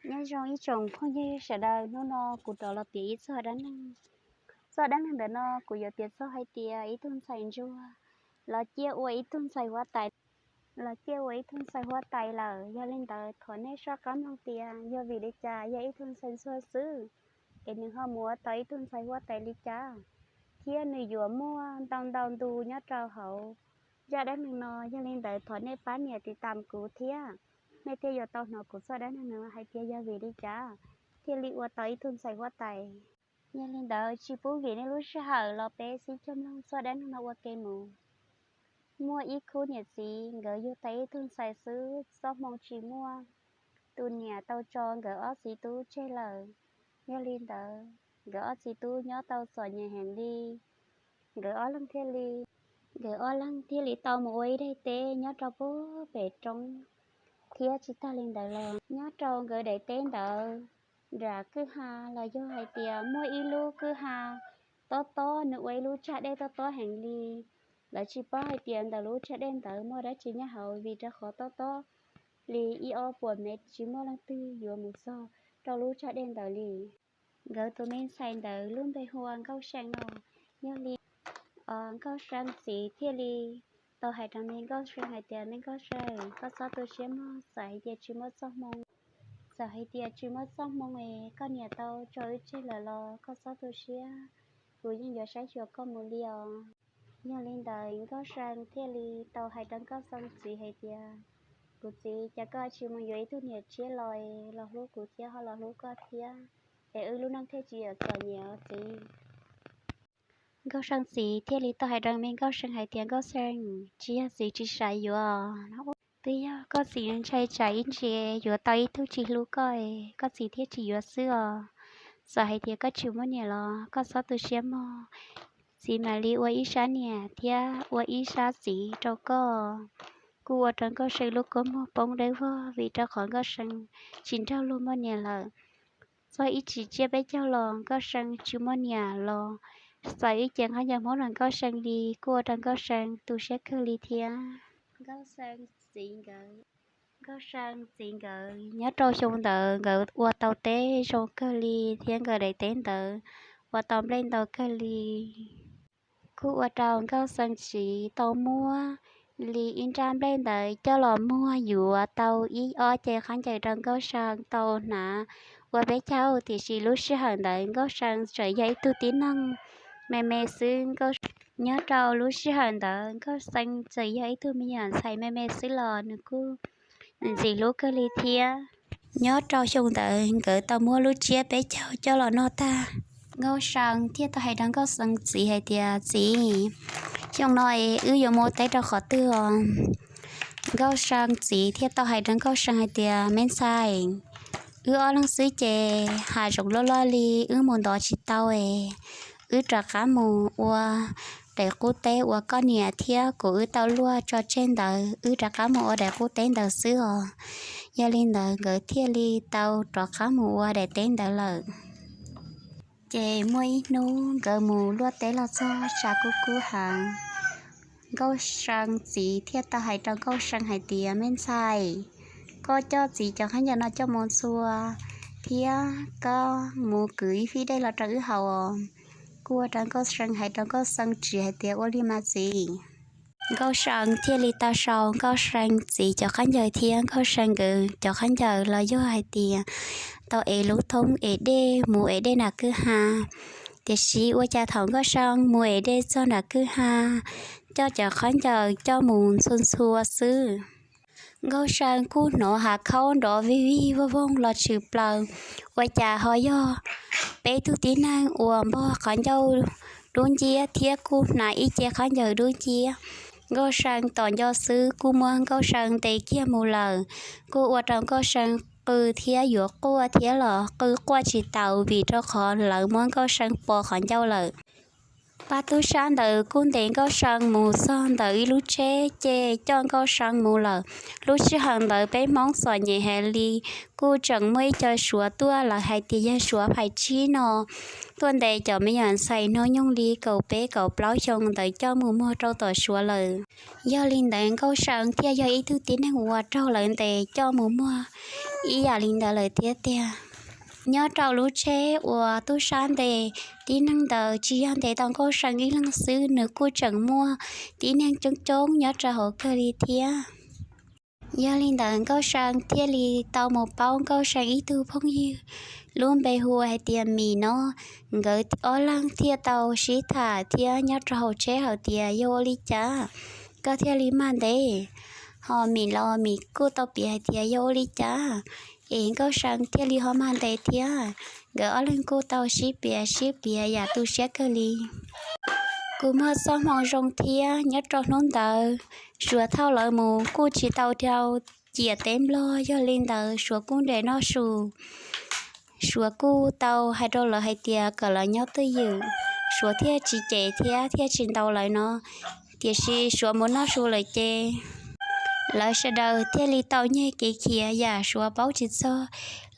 Nyob zoo ib tsoom phooj ywg sawv daws, hnub no kuv rov los piav ib txog dab neeg. Txoj dab neeg ntawm no kuv yuav piav txog hais tias ib tug ntxhais ntsuag los ciaj ua ib tug ntxhais huab tais, los ciaj ua ib tug ntxhais huab tais lawm. Yog li ntawd thov nej soj qab mloog tias yog vim li cas yog ib tug ntxhais ntsuag xwb es nws ho mus ua tau ib tug ntxhais huab tais li cas, thiab nws yuav muaj ntau ntau ntu nyob rau hauv zaj dab neeg no. Yog li ntawd thov nej pab nias tiv tam kuv thiab, nej thiaj yuav tau hnov kuv txoj dab neeg no hais tias yog vim li cas thiaj li ua tau ib tug ntxhais huab tais. Yog li ntawd tsis pub vim nej lub sij hawm los peb sib cog mloog txoj dab neeg no ua ke mus. Muaj ib khub niam txiv, nkawd yug tau ib tug ntxhais xwb, txoj hmoo tsis muaj. Tus niam tau tso nkawd ob txiv tub tseg lawm. Yog li ntawd nkawd ob txiv tub nyob tau txom nyem heev li. Nkawd ob leeg thiaj li, nkawd ob leeg thiaj li tau mus ua ib daim teb nyob rau puag pem roob. Thiab tsis tag li ntawd los nyob rau nkawd daim teb ntawd nram kwj ha, los yog hais tias muaj ib lub kwj ha tob tob, nws ua ib lub tsag dej tob tob heev li. Lawv tsis paub hais tias ntawm lub tsag dej ntawd muaj dab tsi nyob hauv, vim rau qhov tob tob li ib ob puas mev tsis muaj leej twg yuav mus txog rau lub tsag dej ntawd li. Nkawd tus me ntxhais ntawd lub npe hu ua Nkauj See no. Yog li Nkauj See txiv thiaj li tau hais rau me Nkauj See hais tias, me Nkauj See, koj txhob tu siab mog, txawm hais tias tsis muaj txoj hmoo, txawm hais tias tsis muaj txoj hmoo es koj niam tau tso wb tseg lawm los koj txhob tu siab, kuv yeej yuav saib xyuas koj mus li os. Yog li ntawd Nkauj See thiaj li tau hais rau Nkauj See txiv hais tias, kuv txiv, cas koj tsis mus yuav ib tug niam tshiab los es los hlub kuv thiab ho los hlub koj thiab, es wb lub neej thiaj tsis yuav txom nyem os txiv. Nkauj See txiv thiaj li tau hais rau me Nkauj See hais tias, Nkauj See, tsis yog txiv tsis xav yuav, twb yog koj txiv ntshai tsam ib ntsis yuav tau ib tug tsis hlub koj es koj txiv thiaj tsis yuav xwb os. Txawm hais tias koj tsis muaj niam los koj txhob tu siab mog, txiv mam li ua ib sab niam thiab ua ib sab txiv rau koj. Kuj ua rau Nkauj See lub kua muag poob dawb vog vim rau qhov Nkauj See tsis nrog luag muaj niam lawm. Txog ib tsam tsiab peb caug los Nkauj See tsis muaj niam los, txawm ib ce qhov ncauj Hmoob los Nkauj See li, kuj ua rau Nkauj See tu siab kawg li thiab. Nkauj See txiv nkawd, Nkauj See txiv nkawd nyob rau xyoo ntawd nkawd ua tau teb zoo kawg li thiab nkawd daim teb ntawd ua tau nplej ntau kawg li. Kuj ua rau Nkauj See txiv tau muab li ib nrab nplej ntawd coj los muag yuav tau ib ob ce khaub ncaws rau Nkauj See tau hnav ua peb caug, tiam sis lub sij hawm ntawd Nkauj See tseem yog ib tug tib neeg me me xwb. Nyob rau lub sij hawm ntawd Nkauj See tseem yog ib tug me nyuam ntxhais me me xwb los nws kuj ntxim hlub kawg li thiab. Nyob rau xyoo ntawd nkawd tau muab lub tsiab peb caug coj los noj tag, Nkauj See thiaj tau hais rau Nkauj See txiv hais tias, txiv, xyoo no es wb yuav mus ua teb rau qhov twg os? Nkauj See txiv thiaj tau hais rau Nkauj See hais tias, me ntxhais, wb ob leeg xwb ces hav zoov loj loj li, wb mus ntov tsis tau es wb rov qab mus ua daim qub teb uas koj niam thiab kuv wb tau luaj tso tseg ntawd, wb rov qab mus ua daim qub teb ntawd xwb os. Yog li ntawd nkawd thiaj li tau rov qab mus ua daim teb ntawd lawm. Ces muaj ib hnub nkawd mus luaj teb los txog tshav kub kub heev, Nkauj See txiv thiaj tau hais rau Nkauj See hais tias, me ntxhais, koj coj txiv cov khaub ncaws no coj mus ntxhua thiab koj mus kwv ib fib dej los rau wb haus os. Kuj ua rau Nkauj See hais rau Nkauj See txiv hais tias, ua li mas txiv. Nkauj See thiaj li tau sau Nkauj See txiv cov khaub ncaws thiab Nkauj See nkawd cov khaub ncaws los yog hais tias tau ev lub thoob ev dej mus ev dej nram kwj ha. Tiam sis ua cas thaum Nkauj See mus ev dej txog nram kwj ha, coj cov khaub ncaws coj mus ntxhua ntxhua xwb, Nkauj See kuj hnov hav khaub nrov vij vig vog voog los tshwm plaws. Ua cas ho yog peb tug tib neeg uas npog qhov ncauj dub nciab thiab kuj hnav ib ce khaub ncaws dub nciab. Nkauj See tos nco xwb kuj muab Nkauj See ntes kiag mus lawm. Kuj ua rau Nkauj See qw thiab yuav quaj thiab los qw quaj tsis taus vim rau qhov lawv muab Nkauj See pos qhov ncauj lawm. Pab tub sab ntawd kuj ntes Nkauj See mus txog ntawm ib lub tsheb ces coj Nkauj See mus lawm. Lub sij hawm ntawd peb Hmoob txom nyem heev li, kuj tseem muaj ib co Suav tuaj, lawv hais tias yog Suav phais tsib no, tuaj ntes cov me nyuam ntxhais hnub nyoog li kaum peb kaum plaub xyoo ntawd coj mus muag rau tom Suav lawm. Yog li ntawd Nkauj See thiaj yog ib tug tib neeg uas raug lawv ntes coj mus muag ib yam li ntawd lawm thiab tiag. Nyob rau lub tsheb uas tub sab ntes, tib neeg ntawd tsis yog ntes tau Nkauj See ib leeg xwb, nws kuj tseem muaj tib neeg coob coob nyob rau hauv kawg li thiab. Yog li ntawd Nkauj See thiaj li tau mus paub Nkauj See ib tug phooj ywg lub npe hu hais tias Mim no. Nkawd ob leeg thiaj tau sib tham thiab nyob rau hauv tsheb hais tias yog ua li cas koj thiaj li mag ntes, ho Mim los Mim kuj tau piav hais tias yog ua li cas es Nkauj See thiaj li ho mag ntes thiab. Nkawd ob leeg kuj tau sib piav sib piav yam tu siab kawg li. Kuj muaj txoj hmoo zoo thiab nyob rau hnub ntawd Suav thauj lawv mus kuj tsis tau rau ciam teb Nplog, yog li ntawd Suav kuj nres noj su. Suav kuj tau hais rau lawv hais tias kom lawv nyob twj ywm, Suav thiaj tsis cem thiab thiaj tsis ntaus lawv no. Tiam sis Suav mus noj su lawm ces lawv sawv daws thiaj li tau nyiag kev khiav yam Suav paub tsis txog.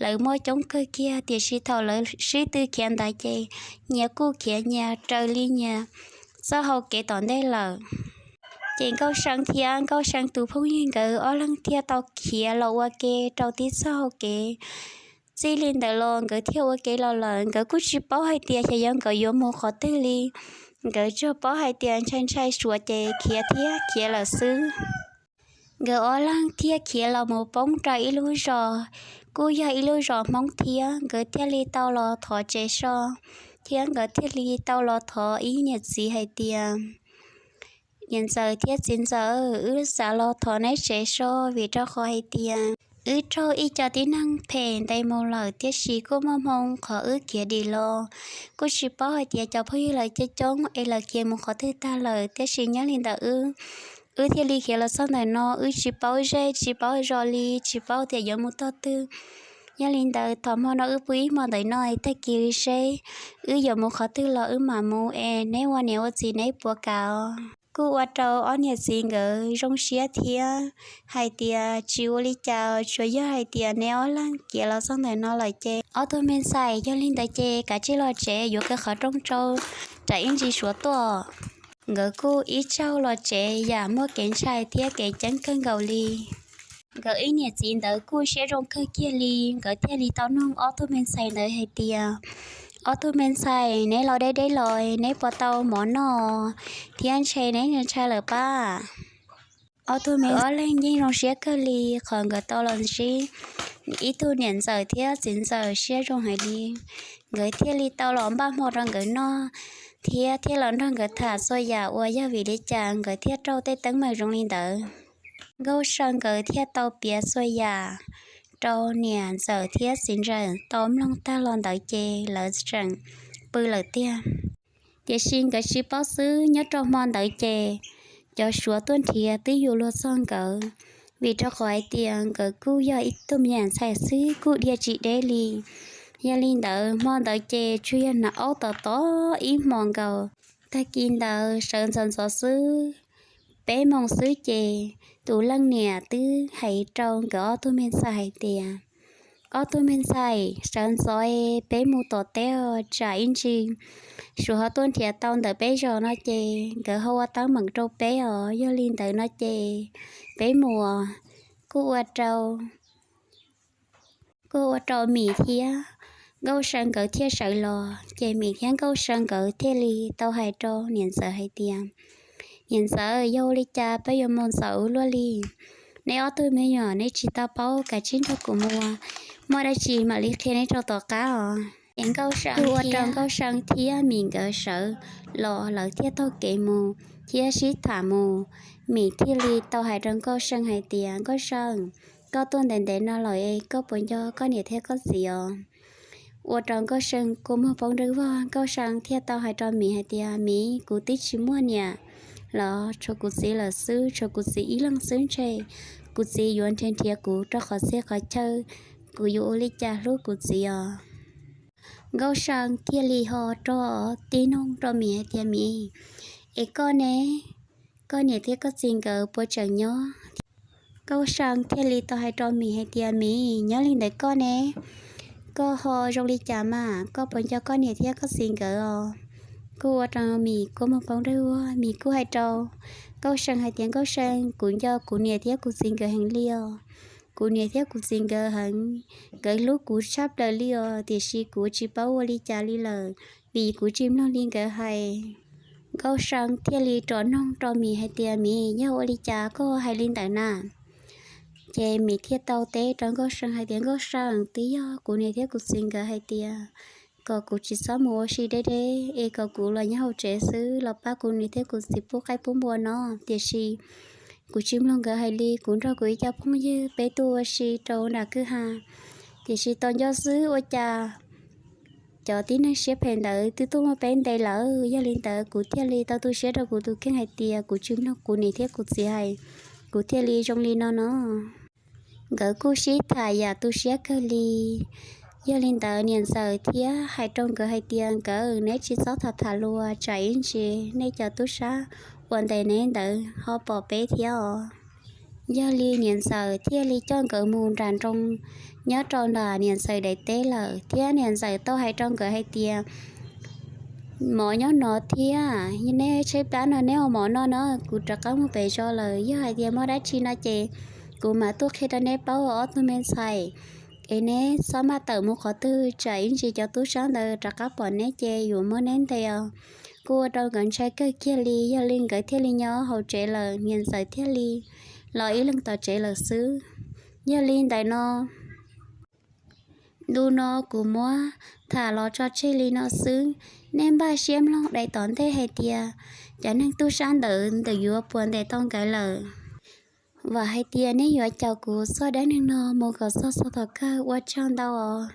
Lawv muaj coob kawg kiag tiam sis thaum lawv sib tw khiav ntawd ces nyias kuj khiav nyias raws li nyias txoj hau kev tom ntej lawm. Ces Nkauj See thiab Nkauj See tus phooj ywg nkawd ob leeg thiaj tau khiav los ua ke rau tib txoj hau kev. Txij li ntawd los nkawd thiaj ua kev los lawm, nkawd kuj tsis paub hais tias xyov yuav nkawd yuav mus qhov twg li. Nkawd tsuas paub hais tias ntshai ntshai Suav ces khiav thiab khiav lawm xwb. Nkawd ob leeg thiaj khiav los mus poob rau ib lub zos, kuj yog ib lub zos Hmoob thiab, nkawd thiaj li tau los thov tsev so, thiab nkawd thiaj li tau los thov ib niam txiv hais tias, niam ntxawm thiab txiv ntxawm, wb xav los thov neb tsev so vim rau qhov hais tias wb raug ib co tib neeg phem ntes mus lawm, tiam sis kuj muaj hmoo qhov wb khiav dim los, kuj tsis paub hais tias cov phooj ywg lawv coob coob es lawv khiav mus qhov twg tag lawm, tiam sis nyob li ntawm wb, wb thiaj li khiav los txog ntawm no, wb tsis paub zej tsis paub zos li, tsis paub tias yuav mus tog twg. Yog li ntawd thov hmo no wb pw ib hmo ntawm no es tag kis li seb wb yuav mus qhov twg los wb mam mus es neb ua niam ua txiv neb puas kam os. Kuj ua rau ob niam txiv nkawd zoo siab thiab hais tias tsis ua li cas, tsuas yog hais tias neb ob leeg khiav los txog ntawm no lawm ces ob tug me ntxhais, yog li ntawd ces kav tsij los tsev, yuav kaw qhov rooj rau, tsam ib ntsis Suav tuaj. Nkawd kuj ib tsaug los tsev yam muaj kev ntshai thiab kev ceeb kawg nkaus li. Nkawd ib niam txiv ntawd kuj siab zoo kawg kiag li, nkawd thiaj li tau nug ob tug me ntxhais ntawd hais tias, ob tug me ntxhais, neb los deb deb los neb puas tau mov noj thiab ntshe neb ntshai lawm pab? Ob tug me ob leeg yeej zoo siab kawg li qhov nkawd tau los ntsib ib tug niam ntxawm thiab txiv ntxawm siab zoo heev li. Nkawd thiaj li tau los npaj hmo rau nkawd noj thiab thiaj los nrog nkawd tham txhua yam uas yog vim li cas nkawd thiaj raug tej teeb meem zoo li ntawd. Nkauj See nkawd thiaj tau piav txhua yam rau niam ntxawm thiab txiv ntxawm tau mloog tag los ntawd ces lawv tseem pw lawm tiag. Tiam sis nkawd tsis paub xwb, nyob rau hmo ntawd ces cov Suav tuaj nrhiav twb yuav luag txog nkawd, vim rau qhov hais tias nkawd kuj yog ib tug me nyuam ntxhais xwb kuj dhia tsis deb li. Yog li ntawd hmo ntawd ces tsuas yog hnav aub tom tod ib hmos nkaus. Tag kis ntawd sawv ntxov ntxov xwb, peb moos xwb ces tus leej niam twb hais rau nkawd ob tug me ntxhais hais tias, ob tug me ntxhais, sawv ntxov peb mus tom teb os, tsam ib ntsis Suav ho tuaj nrhiav tau ntawm peb zos no ces nkawd ho ua teeb meem rau peb os. Yog li ntawd no ces peb mus. Kuj ua rau kuj ua rau Mim thiab Nkauj See nkawd thiaj sawv los. Ces Mim thiab Nkauj See nkawd thiaj li tau hais rau niam ntxawm hais tias, niam ntxawm, yog ua li cas peb yuav mus ntxov ua luaj li? Neb ob tug me nyuam neb tsis tau paub, kav tsij nrog kuv mus, muaj dab tsi mam li qhia neb rau tom qab os. Es Nkauj See thiab Mim nkawd sawv los lawv thiaj taug kev mus thiab sib tham mus. Mim thiaj li tau hais rau Nkauj See hais tias, Nkauj See, koj tuaj ntev ntev no lawm es koj puas nco koj niam thiab koj txiv os? Ua rau Nkauj See kua muag poob nrawj vog, Nkauj See thiaj tau hais rau Mim hais tias, Mim, kuv twb tsis muaj niam los, tshuav kuv txiv lawm xwb, tshuav kuv txiv ib leeg xwb, ntshe kuv txiv yuav nrhiav nrhiav kuv rau qhov txhia qhov chaw, kuv yuav ua li cas hlub kuv txiv os? Nkauj See thiaj li ho rov tib noog rau Mim hais tias, Mim, es koj ne, koj niam thiab koj txiv nkawd puas tseem nyob? Nkauj See thiaj li tau hais rau Mim hais tias, Mim, nyob li ntawd koj ne, koj ho zoo li cas mas, koj puas nco koj niam thiab koj txiv nkawd os? Kuj ua rau Mim kua muag poob nrawj ua, Mim kuj hais rau Nkauj See hais tias, Nkauj See, kuv nco kuv niam thiab kuv txiv nkawd heev li os. Kuv niam thiab kuv txiv nkawd heev, nkawd hlub kuv tshaj plaws li os, tiam sis kuv tsis paub ua li cas li lawm, vim kuv tsis mloog li nkawd hais. Nkauj See thiaj li rov noog rau Mim hais tias, Mim, yog ua li cas koj hais li ntawd na? Ces Mim thiaj tau teb rau Nkauj See hais tias, Nkauj See, twb yog kuv niam thiab kuv txiv nkawd hais tias kom kuv tsis txhob mus ua si deb deb es kom kuv los nyob hauv tsev xwb los pab kuv niam thiab kuv txiv pub qaib pub npua no, tiam sis kuv tsis mloog nkawd hais li, kuv nrog kuv ib co phooj ywg peb tuaj ua si rau nram kwj ha, tiam sis tau nco xwb ua cas cov tib neeg siab phem ntawd twb tuaj muab peb ntes lawm. Yog li ntawd kuv thiaj li tau tu siab rau kuv tus kheej hais tias kuv tsis mloog kuv niam thiab kuv txiv hais, kuv thiaj li zoo li no no. Nkawd kuj sib tham yam tu siab kawg li. Yog li ntawd niam ntxawm thiaj hais rau nkawd hais tias, Nkawd, neb tsis txhob tham tham luag, tsam ib ntsis nej cov tub sab uas ntes neb ntawd ho pom peb thiab os. Yog li niam ntxawm thiaj li coj nkawd mus nram nroog nyob rau nram niam ntxawm daim teb lawm, thiab niam ntxawm tau hais rau nkawd hais tias, Mov nyob no thiab, neb tshaib plab no neb ua mov noj no, kuv rov qab mus pem zos lawm. Yog hais tias muaj dab tsi no ces kuv mam tuaj qhia rau neb paub, ob tug me ntxhais, es neb txhob maj tawm mus qhov twg, tsam ib ntsis cov tub sab ntawd rov qab pom neb ces yuav muab neb ntes os. Kuj ua rau nkawd ntshai kawg kiag li. Yog li nkawd thiaj li nyob hauv tsev lawm, niam ntxawm thiaj li los ib leeg tom tsev lawm xwb. Yog li ntawd no, ntu no kuv muab tham los tso tseg li no xwb. Nej npaj siab mloog daim tom ntej hais tias cov neeg tub sab ntawd ntawm yuav puas ntes tau nkawd lawm. Vam hais tias nej yuav caum kuv txoj dab neeg no mus kom txog txog tom kawg. Ua tsaug ntau os.